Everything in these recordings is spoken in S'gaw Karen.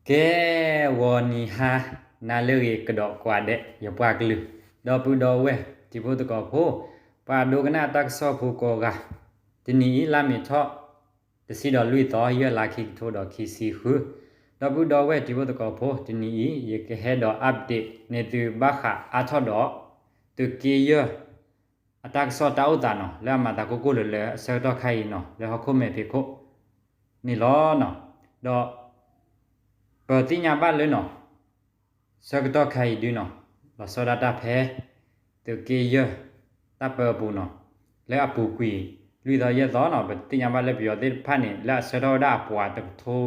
ကဲ ဂီၤနံၤဟါနၤလၢအဂ့ၤကဒီးကိးဂၤဒဲး ယပှၤကလုာ် ဒီပုၢ်ဒီဝဲၢ်တံၤဖိသကိးဖိ ပှၤဒိကနၣ်တၢ်ကစီၣ်ဖိကိးဂၤ, တနံၤအံၤ လါမ့ၤထီၣ် တဆံဒီးလွံၢ်သီ ယဲၢ်လါ ခံကထိဒီးခံဆံဃု, ဒီပုၢ်ဒီဝဲၢ်တံၤဖိသကိးဖိ တနံၤအံၤ ယကဟဲဒီး update န့ၢ်သုဘၣ်ဃးအါထီၣ်ဒီး သုးက့ယဲၢ် အတၢ်ကစီၣ်တၢ်အိၣ်သးနီၤ လၢအမၤသးကိၢ်ကိၢ်လၢၤလၢအဆၢကတီၢ်ခါအံၤနီၤ လၢဟီၣ်ခိၣ်မဲာ်ဖံးခိၣ်န့ၣ်လီၤနီၤ. ဒီး ပသ့ၣ်ညါဘၣ်လၢနီၤ ဆၢကတီၢ်ခါအံၤဒုနီၤ လီၤဆီဒၣ်တၢ်ဖဲ သုးက့ယဲၢ် တၢ်ပၢအပူၤနီၤ လၢအပူၤကွံာ် လွံၢ်သီယဲၢ်သီနီၤ ပသ့ၣ်ညါဘၣ်လၢပယီၤသ့ၣ်တဖၣ်န့ၣ် လၢအဆှၢထီၣ်ဝဲဒၣ်အပှၤတကထိ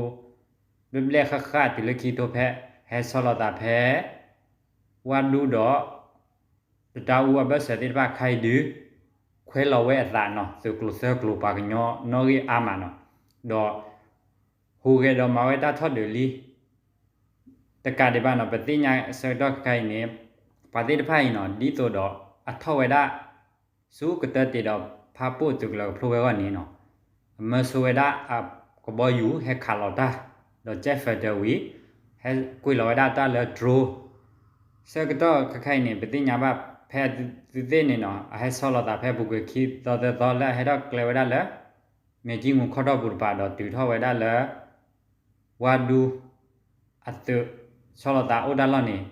ဘျဲၣ်ဘျဲၣ်ဃၣ်ဃၣ်တုၤလၢခံကထိဖဲ ဟဲဆီလီၤသးဖဲ ဝါဒူဒီး တတါအူအဘၢၣ်စၢၤသ့ၣ်တဖၣ်ခါအံၤဒု ခွဲးလီၤဝဲအသးနီၤ သုးကျိၤသၢကျိၤပှၤကညီနီၣ်ဂံၢ်အါမးနီၤ ဒီး ဟူးဂဲၤဒီးမၤဝဲတၢ်ထီၣ်ဒုးလံ တကးဒံးဘၣ်နီၤ ပသ့ၣ်ညါဆၢကတီၢ်ခဲအံၤန့ၣ် ပှၤသ့ၣ်တဖၣ်အံၤနီၤ ဒ်သိးဒီးအထီၣ်ဝဲဒၣ် ဆူကတၢၢ်တ့ၢ်ဒီးဖါပိၢ်သုးကလၢၤကဖျိဝဲအဂီၢ်န့ၣ်နီၤ အမၢဆိဝဲဒၣ်အကဘီယူၤဟဲခးလီၤတၢ် ဒီး jet fighter ဝံၤ ဟဲကွံာ်လီၤဝဲဒၣ်တၢ်လၢ drone ဆၢကတီၢ်ခဲခဲအံၤန့ၣ် ပသ့ၣ်ညါဘၣ်ဖဲအသုးသ့ၣ်န့ၣ်နီၤ အဟဲဆီလီၤသးဖဲပူၤကွံာ်ခံသီသၢသီလၢအဟဲထီၣ်ကျဲဝဲဒၣ်လၢ မ့ၢ်ကံမူၤခီၣ်ထီၣ်ပူၤတပၤဒီးတုၤထီၣ်ဝဲဒၣ်လၢ ဝါဒူ အသုး ဆီလီၤသးအိၣ်တၢ်လီၢ်န့ၣ်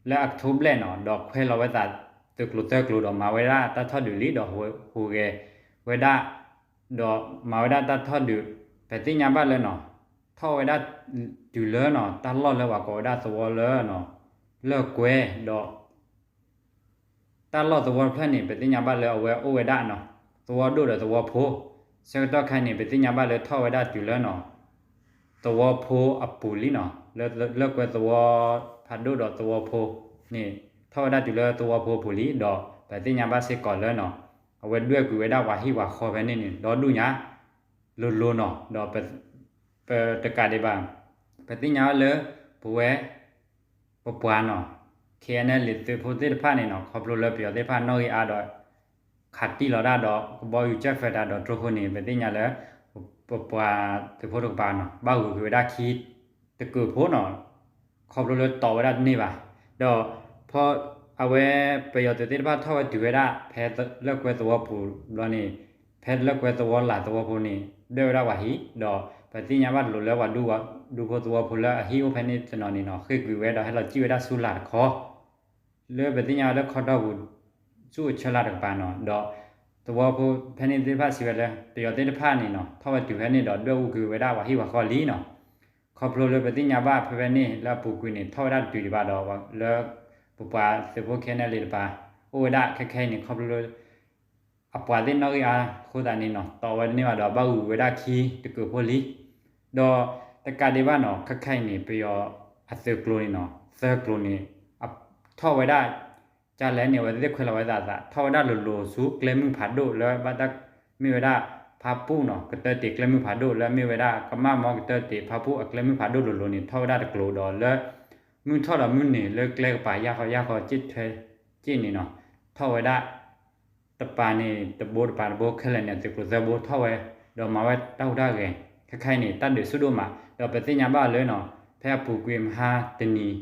လၢအကထိဘျဲၣ်နီၤ ဒီးခွဲးလီၤဝဲသး သုးကျိၤသၢကျိၤဒီးမၤဝဲဒၣ်တၢ်ထီၣ်ဒုးလံ ဒီးဟူးဂဲၤဝဲဒၣ် ဒီးမၤဝဲဒၣ်တၢ်ထီၣ်ဒုး ပသ့ၣ်ညါဘၣ်လၢနီၤ ထီၣ်ဝဲဒၣ်တုၤလၢနီၤ တၢ်လီၢ်လၢပှၤကိးဝဲဒၣ်သဝီလၢနီၤ လၢၢ်ကွဲဒီး တၢ်လီၢ်သဝီတဖျၢၣ်န့ၣ် ပသ့ၣ်ညါဘၣ်လၢအဝဲအိၣ်ဝဲဒၣ်နီၤ သဝီဒိၣ်ဒီးသဝီဖိ ဆၢကတီၢ်ခဲအံၤန့ၣ် ပသ့ၣ်ညါဘၣ်လၢထီၣ်ဝဲဒၣ်တုၤလၢနီၤ သဝီဖိအပူၤလံနီၤ လၢလၢၢ်ကွဲသဝီဖးဒိၣ်ဒီးသဝီဖိန့ၣ် ထီၣ်ဝဲဒၣ်တုၤလၢသဝီဖိအပူၤလံ ဒီးပသ့ၣ်ညါဘၣ်စ့ၢ်ကီးလၢနီၤ အဝဲဒွဲၣ်ကွံာ်ဝဲဒၣ်ပှၤဟံၣ်ပှၤဃီဖဲန့ၣ်န့ၣ် ဒီဒူၣ်ညါ လိၤလိၤနီၤ ဒီး ပတကးဒံးဘၣ် ပသ့ၣ်ညါလၢ ပဝဲ ပပှၤနီၤ ခဲအံၤန့ၣ် လံာ်သုးဖိသ့ၣ်တဖၣ်န့ၣ်နီၤ ခီဖျိလၢပယီၤသ့ၣ်တဖ၁ၣ်နီၣ်ဂံၢ်အါဒီး ခးတံၢ်လီၤဒၣ်ဒီး ကဘီယူၤ jet fighter ဒီး drone ဃိန့ၣ် ပသ့ၣ်ညါလၢ ပပှၤသုးဖိတကပၤနီၤ ဘၣ်ဂုာ်က့ၤဝဲဒၣ်ခံ တကုာ်ဖိနီၤ ခီဖျိလၢတီးဝဲဒၣ်တန့ၢ်ဘၣ် ဒီး ဖဲအဝဲ ပယီၤသုးသ့ၣ်တဖၣ်ထီၣ်ဝဲတုၤဝဲဒၣ် ဖဲလၢၢ်ကွဲသဝီပူၤဘျီန့ၣ် ဖဲလၢၢ်ကွဲသဝီလၢ်သဝီဖိန့ၣ် ဒွဲၣ်ဝဲဒၣ်ပှၤဟံၣ် ဒီးပသ့ၣ်ညါဘၣ်တလိၤလၢပှၤဒူဖိသဝီဖိလၢအဟံၣ်အိၣ်ဖဲန့ၣ်တနီၤန့ၣ်နီၤ ဃ့ၢ်ကွံာ်ဝဲဒီးဟဲလီၤစံၣ်ဝဲဒၣ်ဆူလၢ်တခီ လၢပသ့ၣ်ညါဝဲလၢခီတီၢ်ပူၤ ဆူအဆၢလၢ်တကပၤနီၤ ဒီး သဝီဖိဖဲန့ၣ်သ့ၣ်တဖၣ်စံးဝဲလၢ ပယီၤသ့ၣ်တဖၣ်န့ၣ်နီၤ ထီၣ်ဝဲတုၤဖဲန့ၣ်ဒီးဒွဲၣ်အူကွံာ်ဝဲဒၣ်ပှၤဟံၣ်ပှၤဃီလံနီၤ ခီဖျိလၢပသ့ၣ်ညါဘၣ်ဖဲဖဲန့ၣ် လၢအပူၤကွံာ်န့ၣ် ထီၣ်ဝဲဒၣ်တတုၤဒံးဘၣ်ဒီး လၢ ပပှၤသုးဖိ ခဲအံၤန့ၣ် လံာ်တပၤ အိၣ်ဝဲဒၣ်ခဲခဲအံၤန့ၣ် ခီဖျိလၢ အပှၤသ့ၣ်နီၣ်ဂံၢ်အါဃိသတးန့ၣ်နီၤ တီးဝဲတန့ၢ်ဘၣ်ဒီး ဘၣ်ဂုာ်ဝဲဒၣ်ခံတကုာ်ဖိလံ ဒီးတကးဒံးဘၣ်နီၤ ခဲခဲအံၤန့ၣ် ပယီၤအသုးကျိၤန့ၣ်နီၤ သၢကျိၤန့ၣ် ထီၣ်ဝဲဒၣ် ကလဲၣ်န့ၣ် အဝဲသ့ၣ်ခွဲးလီၤဝဲသးသး ထီၣ်ဝဲဒၣ်လိၤလိၤဆူကျဲမုၢ်ဖးဒိၣ်လၢဘၣ်တၢ်မ့ၢ်ဝဲဒၣ် ဖါပူၣ်နီၤ ကတၢၢ်တ့ၢ်ကျဲမုၢ်ဖးဒိၣ်လၢမ့ၢ်ဝဲဒၣ် ကမၣ်မီကတၢၢ်တ့ၢ်ဖါပူၣ်အကျဲမုၢ်ဖးဒိၣ်လိၤလိၤန့ၣ် ထီၣ်ဝဲဒၣ်တကျိၤဒီးလၢ မုၢ်ထီၣ်ဒီးမုၢ်နုာ်လၢကျဲကပၤယၢ်ဃီယၢ်ဃီ က့ၣ်ထွဲက့ၣ်န့ၣ်နီၤ ထီၣ်ဝဲဒၣ် တပၤန့ၣ်တဘိတပၤတဘိခဲလၢာ်န့ၣ် အသုးကျိၤသၢဘိထီၣ်ဝဲ ဒီးမၤဝဲတၢ်ဟူးတၢ်ဂဲၤ ခဲခဲအံၤန့ၣ် တၢ်ဒုးဆူၣ်ဒိၣ်မး ဒီးပသ့ၣ်ညါဘၣ်လၢနီၤ ဖဲအပူၤကွံာ်မဟါတနံၤ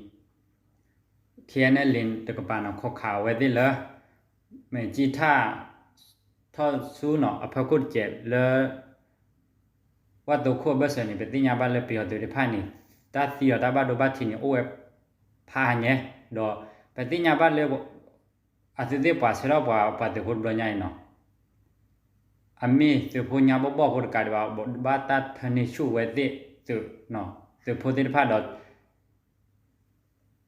ခဲအံၤန့ၣ် လံာ်တကပၤနီၤ ခိးခးအဝဲသ့ၣ်လၢ မ့ၢ်ကံထၣ် ထီၣ်ဆူနီၤ အဖီခိၣ်တစဲးလၢ ဝၣ်သိခိၣ်အဘၢၣ်စၢၤန့ၣ် ပသ့ၣ်ညါဘၣ်လၢပယီၤသုးတဖၣ်န့ၣ် တၢ်သံဒီးတၢ်ဘၣ်ဒိဘၣ်ထံးန့ၣ် အိၣ်ဝဲဖးညါ ဒီးပသ့ၣ်ညါဘၣ်လၢ အသုးသ့ၣ်ပှၤဆှၢထီၣ်ပှၤ ပှၤသုးဖိတဘျီညါအံၤနီၤ အမ့ၢ်သုးဖိညါဘီၣ်ဘီၣ်ဖိတကးဒံးဘၣ် ဘၣ်တၢ်ထၢန့ၢ်ဆူၣ်ဝဲသ့ၣ်သုး သုးဖိသ့ၣ်တဖၣ်ဒီး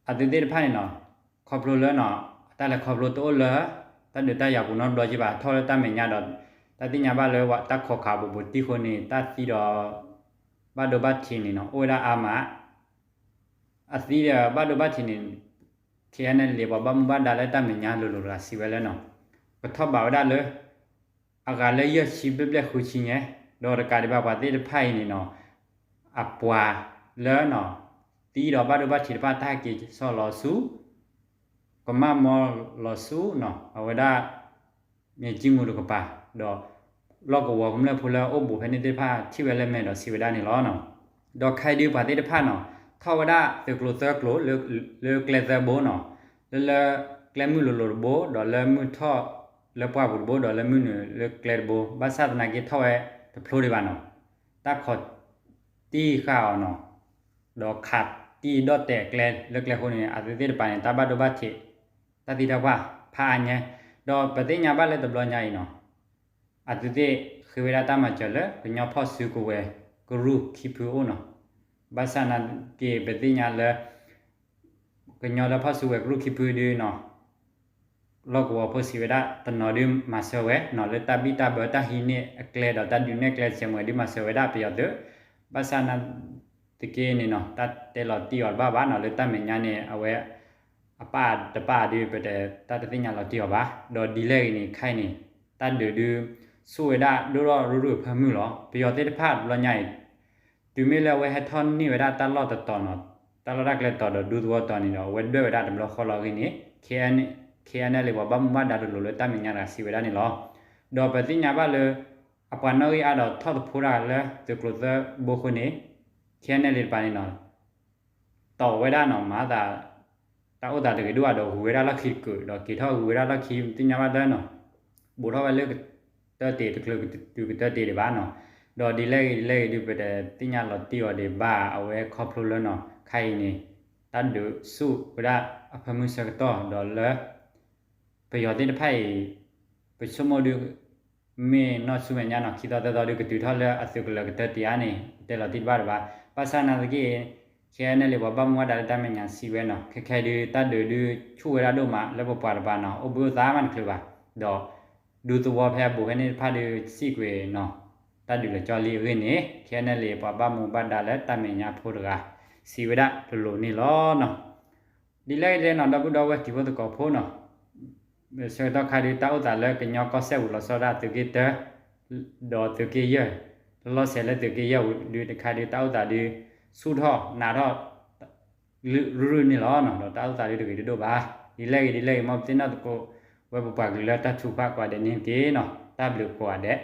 အသုးသ့ၣ်တဖၣ်န့ၣ်နီၤ ခီဖျိလၢနီၤ တၢ်လဲၤခီဖျိတအိၣ်လၢ တၢ်ဒုးတၢ်ယၤပူၤနီတဘျီက့ဘၣ် ထီၣ်လၢတၢ်မဲာ်ညါဒီး တၢ်သ့ၣ်ညါဘၣ်လၢတၢ်ခိးခးဘူးဘူးတံၢ်ဃိန့ၣ် တၢ်သံဒီး ဘၣ်ဒိဘၣ်ထံးန့ၣ်နီၤ အိၣ်ဝဲဒၣ်အါမး အသံဒီးဘၣ်ဒိဘၣ်ထံးန့ၣ် ခဲအံၤန့ၣ် လံာ်ပှၤဘၣ်မူဘၣ်ဒါလၢတၢ်မဲာ်ညါလိၤလိၤတဂၤစံးဝဲလၢနီၤ ကထီၣ်ဘးဝဲဒၣ်လၢ အဂၤလၢယဲၢ်ဆံဘျဲၣ်ဘျဲၣ်ဃုဆံညါ ဒီးတကးဒံးဘၣ်ပှၤသ့ၣ်တဖၣ်အံၤန့ၣ်နီၤ အပှၤလၢနီၤ သံဒီးဘၣ်ဒိဘၣ်ထံးတဖၣ်တၢ်ဟဲက့ၤဆီလီၤဆူ ကမၣ်မီလီၤဆူနီၤ အဝဲဒၣ် မ့ၢ်ကံမူတကပၤ ဒီး လီၢ်ကဝီၤကမျၢၢ်ဖိလၢအိၣ်ဘူးဖဲန့ၣ်သ့ၣ်တဖၣ်ထံၣ်ဝဲလၢမဲာ်ဒီးစံးဝဲဒၣ်န့ၣ်လီၤ. ဒီးခဲအံၤဒုးပှၤသ့ၣ်တဖၣ်နီၤ ထီၣ်ဝဲဒၣ်သုးကျိၤသၢကျိၤ လၢကျဲသၢဘိနီၤ, လၢလၢကျဲမုၢ်လိၤလိၤတဘိ ဒီးလၢမုၢ်ထီၣ်လၢပှၢ်ပူၤတဘိ ဒီးလၢမုၢ်နုာ်လၢကျဲတဘိ, ဘၣ်ဆၣ်သနာ်က့ထီၣ်ဝဲတဖျိဒံးဘၣ်နီၤ, တၢ်ခိးတံၢ်ဃာ်အီၤနီၤ, ဒီးခးတံၢ်ဒီၣ်တဲာ်ကျဲလၢကျဲအဃိန့ၣ် အသုးသ့ၣ်တဖၣ်န့ၣ် တၢ်ဘၣ်ဒိဘၣ်ထံး တၢ်သံတၢ်ပှၢ်ဖးအါညါ, ဒီးပသ့ၣ်ညါဘၣ်လၢတဘျီညါအံၤနီၤ အသုးသ့ၣ်ဃ့ဝဲဒၣ်တၢ်မၤစၢၤလၢကညီဖီၣ်စုကဝဲၤကရူၢ်ခံဖုအိၣ်နီၤ, ဘၣ်ဆၣ်သနာ်က့ပသ့ၣ်ညါလၢ ကညီလၢဖီၣ်စုကဝဲၤကရူၢ်ခံဖုဒုနီၤ လီၢ်ကဝီၤဖိစံးဝဲဒၣ်တနီၤဒုမၤစၢၤဝဲနီၤ လၢတၢ်ဘံၣ်တၢ်ဘၢတၢ်ဟံးန့ၢ်အကျဲဒီးတၢ်ဒုးနဲၣ်ကျဲစဲးမံၤဒုမၤစၢၤဝဲဒၣ်ပယီၤသုး, ဘၣ်ဆၣ်သနာ်က့န့ၣ်နီၤ တၢ်တဲလီၤတံၢ်အီၤတဘၣ်ဘၣ်နီၤ လၢတၢ်မဲာ်ညါန့ၣ် အဝဲ အပၣ်တပၣ်ဒု ပတဲတၢ်တသ့ၣ်ညါလီၤတံၢ်အီၤဘၣ်, ဒီးဒ်လဲၣ်ဂ့ၤန့ၣ် ခဲအံၤန့ၣ် တၢ်ဒုးဒု ဆူၣ်ဝဲဒၣ်ဒိၣ်ထီၣ်ရုၢ်ရုၢ်အဖၢမုၢ်လီၤ. ပယီၤသ့ၣ်တဖၣ်တဘျီညါအံၤ တုၤမ့ၢ်လၢအဝဲဟဲထီၣ်န့ၢ်ဝဲဒၣ်တၢ်လီၢ်တတီၤနီၤ, တၢ်လီၢ်တၢ်ကျဲတတီၤဒီးဒူသဝီတတီၤန့ၣ်ဒီး အဝဲဒွဲၣ်ဝဲဒၣ်တဘျီဃီလီၤအဂ့ၢ်န့ၣ် ခ့ၣ်အဲၣ်နဲၣ်လ့ၣ် ပှၤဘၣ်မူဘၣ်ဒါတလိၤလၢတၢ်မဲာ်ညါတဂၤစံးဝဲဒၣ်န့ၣ်လီၤ. ဒီးပသ့ၣ်ညါဘၣ်လၢ အပှၤနီၣ်ဂံၢ်အါဒီးထီၣ်သဖှိတၢ်လၢသုးကျိၤသၢဘိအဃိန့ၣ် ခ့ၣ်အဲၣ်နဲၣ်လ့ၣ်တပၤန့ၣ်နီၤ တီၢ်ဝဲဒၣ်နီၤ မၤသး တၢ်အိၣ်သးတဂ့ၤဒိၣ်ဘၣ်ဒီး ဂုၤဝဲဒၣ်လီၢ်ခံတကုာ် ဒီးက့ၤထီၣ်ဂုၤဝဲဒၣ်လီၢ်ခံ သ့ၣ်ညါဘၣ်လၢနီၤ ဘူးထီၣ်ဝဲလၢကတၢၢ်တ့ၢ်တချုးတုၤကတၢၢ်တ့ၢ်ဒံးဘၣ်နီၤ. ဒီးဒ်လဲၣ်ဂ့ၤဒ်လဲၣ်ဂ့ၤဒု ပတသ့ၣ်ညါလီၤတံၢ်အီၤဒံးဘၣ် အဝဲခီဖျိလၢနီၤ ခဲအံၤန့ၣ် တၢ်ဒုးဆူၣ်ဝဲဒၣ်အဖၢမုၢ်ဆၢကတီၢ်ဒီးလၢ ပယီၤသ့ၣ်တဖၣ်အံၤ ပဆိကမိၣ်ဒု မ့ၢ်နီၢ်ဆူမဲာ်ညါနီၤ ခံသီသၢသီဒု ကတုၤထီၣ်လၢအသုးကလၢၤကတၢၢ်တ့ၢ်ဧါန့ၣ် ပတဲလီၤတံၢ်တဘၣ်တဘၣ်. ဘၣ်ဆၣ်သနာ်က့ ခ့ၣ်အဲၣ်နဲၣ်လ့ၣ် ပှၤဘၣ်မူဘၣ်ဒါလၢတၢ်မဲာ်ညါစံးဝဲနီၤ ခဲခဲဒု တၢ်ဒုးဒု ဆူၣ်ဝဲဒၣ်ဒိၣ်မးလၢပပှၤတပၤနီၤ အိၣ်ဘှံးအိၣ်သါမးတချုးဘၣ် ဒီး ဒူသဝီဖဲအဘူးဖဲန့ၣ်တဖၣ်ဒု စံၣ်ကွံာ်နီၤ တၢ်ဒုးလၢကၠီလံအဂ့ၢ်န့ၣ် ခ့ၣ်အဲၣ်နဲၣ်လ့ၣ် ပှၤဘၣ်မူဘၣ်ဒါလၢတၢ်မဲာ်ညါဖိတဂၤ စံးဝဲဒၣ်တလိၤန့ၣ်လီၤနီၤ. ဒ်လဲၣ်ဂ့ၤဒ်လဲၣ်နီၤ ဒီပုၢ်ဒီဝဲၢ်တံၤဖိသကိးဖိနီၤ ဆၢကတီၢ်ခါဒု တၢ်အိၣ်သးလၢကညီကီၢ်စဲၣ်ပူၤလီၤဆီဒၣ်သုးက့တၢ ဒီးသုးက့ယဲၢ် လီၤစဲးလၢသုးက့ယဲၢ်ပူၤဒုတခါဒု တၢ်အိၣ်သးဒု ဆူၣ်ထီၣ်နးထီၣ် ရုၢ်ရုၢ်န့ၣ်လီၤနီၤ ဒီးတၢ်အိၣ်သးဒုတဂ့ၤဒိၣ်ဒိၣ်ဘၣ်. ဒ်လဲၣ်ဂ့ၤဒ်လဲၣ်ဂ့ၤ မ်ပသ့ၣ်နီၣ်သကိးဝဲပပှၤကလုာ်လၢတၢ်ထုကဖၣ်ကိးဂၤဒဲးန့ၣ်တက့ၢ်နီၤ တၢ်ဘျုးကိးဂၤဒဲး.